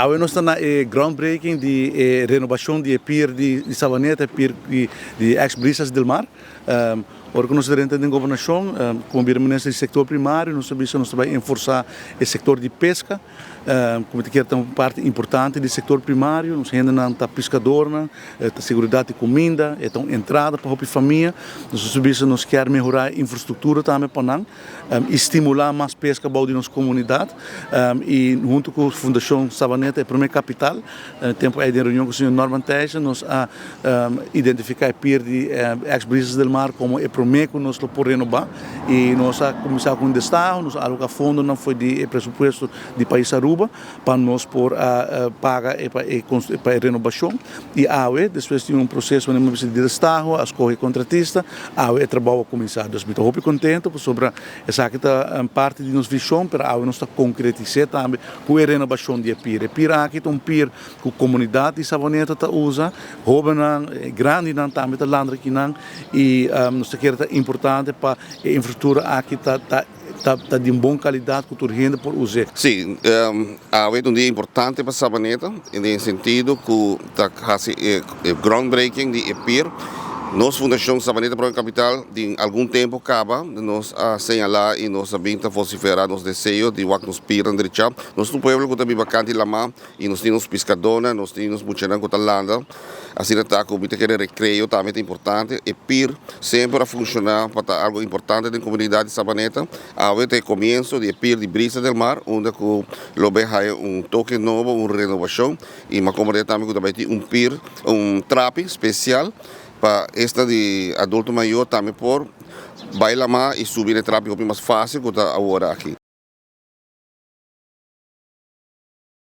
Awe nos ta na e groundbreaking di e renobacion di e pier di Savaneta, e pier di ex Brisas del Mar. Ora cu nos ta drenta den gobernacion, como bira minister di sector primario, nos ta bisa nos ta bay enforsa e sector di pesca, como ta kier ta un parti importante di sector primario. Nos hendenan ta piscadornan, ta seguridad di cuminda, e ta un entrada pa hopi famia. Nos ta bisa nos kier mehora e infrastructura tambe pa nan y stimula mas pesca bou di nos comunidad y hunto cu Fundacion Savaneta e prome capital tempo ey den reunion cu señor Norman Thijssen nos a identifica e pier di ex Brisas del Mar como e prome cu nos lo por renoba y nos a cuminsa cu un destaho, nos a aloca fondonan for di e presupuesto di pais Aruba pa nos por a paga pa e renobacion y awe despues di un proceso manera mi a bisa di destaho a scoge contratista awe e trabou a cuminsa. Dus mi ta hopi contento pasobra esaki ta parti di nos vision pero awe nos ta concretise tambe cu e renobacion di e pier. E pier aki ta un pier cu comunidad di Savaneta ta usa, hobennan, grandinan tambe ta landra akinan y nos ta kere ta importante pa e infrastructura aki ta ta ta di un bon calidad cu tur hende por us'e. Sí, awe ta un dia importante pa Sabaneta den sentido cu ta haci e groundbreaking di e pier. Nos Fundacion Sabaneta Prome Capital den algun tempo caba nos a señala y nos a bin ta vocifera nos deseo di wak nos piernan drecha. Nos ta un pueblo cu ta biba canti lama y nos tin nos piscadornan, nos tin nos muchanan cu ta landa. Asina ta cu mi ta kere recreo tambe ta importante. E pier semper a funciona pa ta algo importante den comunidad di Sabaneta. Awe ta e comienzo di e pier di Brisa del Mar unda cu lo bay haya un toke nobo, un renovacion y mi a comprende tambe cu ta bay tin un pier, un trapi special pa esnan di adulto mayor tambe por bay lama y subi na e trapi hopi mas facil cu ta awor aki.